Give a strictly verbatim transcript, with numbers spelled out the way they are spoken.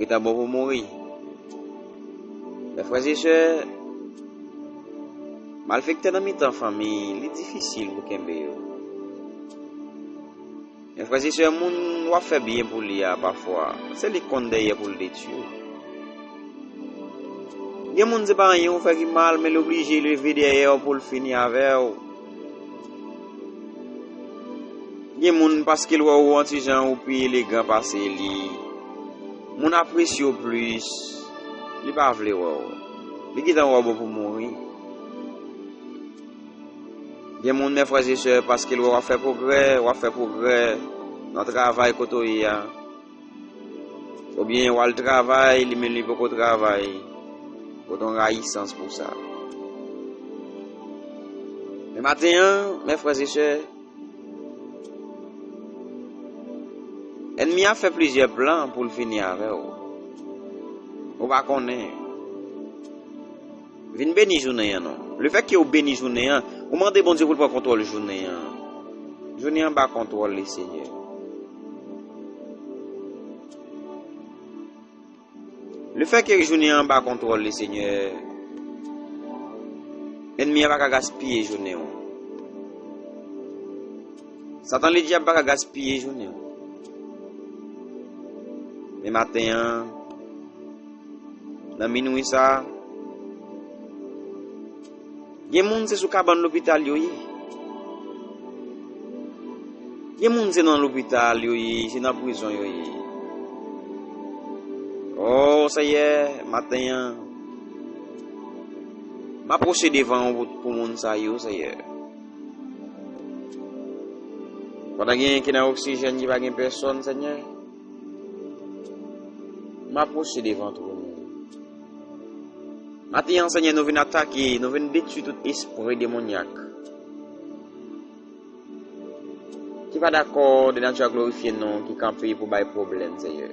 Gentan bon pou mouri. Mè frè e sè, malfektè nan mitan fanmi, li difisil pou kenbe yo. Mè frè e sè, moun w ap fè byen pou li a, pafwa, se li k konn dèyè pou l detwi w. Gen moun se pa anyen ou fè ki mal, men li oblije leve dèyè w pou l fini avè w. Gen moun, paske l wè w yon ti jan ou pi elegan pase li, moun apresye w plis, li pa vle wè w. Li gentan wè w bon pou mouri. Gen moun, mè frè e sè, paske l wè w ap fè pwogrè, w ap fè pwogrè nan travay kote w ye a. Oubyen w al travay, li menm li poko travay. Kote yon rayisans pou sa. Men maten an, mè frè e sè, ènmi a fè plizyè plan pou l fini avè w. Ou pa konnen. Vin beni jounen an non. Lefètke ou beni jounen an, ou mande Bondye pou l pran kontwòl jounen an. Jounen an ba kontwòl li, Senyè. Lefètke jounen an ba kontwòl li, Senyè, ènmi an pa ka gaspiye jounen w. Satan ledyab pa ka gaspiye jounen w. Men maten an, nan minwi sa a, gen moun se sou kabann lopital yo ye. Gen moun se nan lopital yo ye, se nan prizon yo ye. O Seyè, maten an, m apwoche devan w pou, pou moun sa yo, Seyè. Pandan gen ki nan oksijèn, ki pa gen pèsòn, Senyè, m apwoche devan twòn ou. Maten an, Senyè, nou vin atake, nou vin detwi tout espri demonyak ki pa dakò de nati a glorifye non w, ki kanpe pou bay pwoblèm, Senyè.